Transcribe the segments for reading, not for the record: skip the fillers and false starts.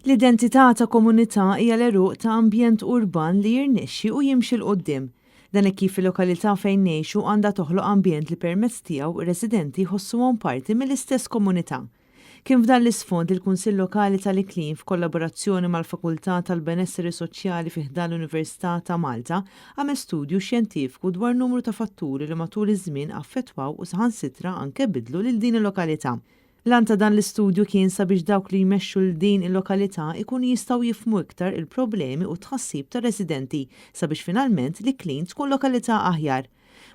L-identità ta' komunità hija l-għeruq ta' ambjent urban li jirnexxi u jimxi 'l quddiem. Dan hekk kif il-lokalità fejn ngħixu għandha toħloq ambjent li permezz tiegħu r-residenti jħossuhom parti mill-istess komunità. Kien f'dan l-isfond li l-Kunsill Lokali tal-Iklin f'kollaborazzjoni mal-Fakultà tal-Benesseri Soċjali fi ħdan l-Università ta' Malta għamel studju xjentifiku dwar numru ta' fatturi li matul iż-żmien affettwaw u saħansitra anke biddlu lil din il-lokalità. L-għan ta' dan l-istudju kien sabiex dawk li jmexxu 'l din il-lokalità jkunu jistgħu jifhmu iktar il-problemi u t-tħassib tar-residenti sabiex finalment l-Iklin tkun lokalità aħjar.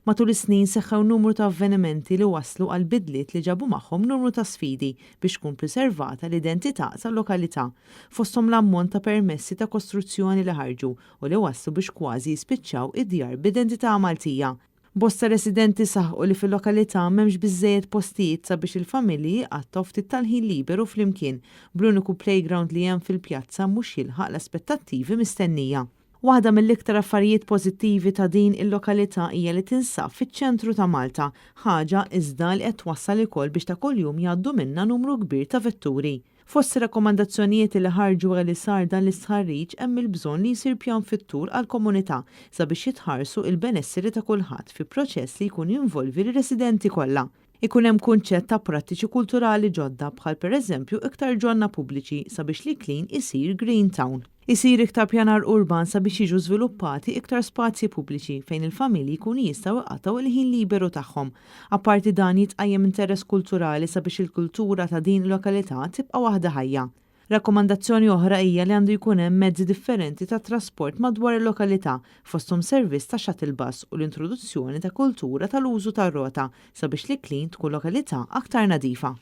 Matul is-snin seħħew numru ta' avvenimenti li wasslu għal bidliet li ġabu magħhom numru ta' sfidi biex tkun preservata l-identità tal-lokalità, fosthom l-ammont ta' permessi ta' kostruzzjoni li ħarġu u li wasslu biex kważi jispiċċaw id-djar b'identità Maltija. Bosta residenti saħqu li fil-lokalità m'hemmx biżżejjed postijiet sabiex il-familji jqattgħu ftit tal-ħin liberu flimkien, bl-uniku playground li hemm fil-pjazza mhux jilħaq l-aspettattivi mistennija. Waħda mill-iktar affarijiet pożittivi ta' din il-lokalità hija li tinsab fiċ-ċentru ta' Malta, ħaġa iżda li qed twassal ukoll biex ta' kuljum jgħaddu minnha numru kbir ta' vetturi. Fost ir-rakkomandazzjonijiet li ħarġu wara li sar dan l-istħarriġ hemm il-bżonn li jsir pjan fit-tul għall-komunità sabiex jitħarsu il-benesseri ta' kulħadd fi proċess li jkun jinvolvi lir-residenti kollha. Ikun hemm kunċett ta' prattiċi kulturali ġodda bħal pereżempju iktar ġonna pubbliċi sabiex l-Iklin isir Green Town. Isir iktar pjanar urban sabiex jiġu żviluppati iktar spazji pubbliċi fejn il-familji jkunu jistgħu jqattgħu il-ħin liberu tagħhom. Apparti dan jitqajjem interess kulturali sabiex il-kultura ta' din il-lokalità tibqa' waħda ħajja. Rakkomandazzjoni oħra hija li għandu jkun hemm mezzi differenti ta' trasport madwar il-lokalità fosthom servizz ta' shuttle bus u l-introduzzjoni ta' kultura tal-użu tar-rota sabiex l-Iklin tkun lokalità aktar nadifa.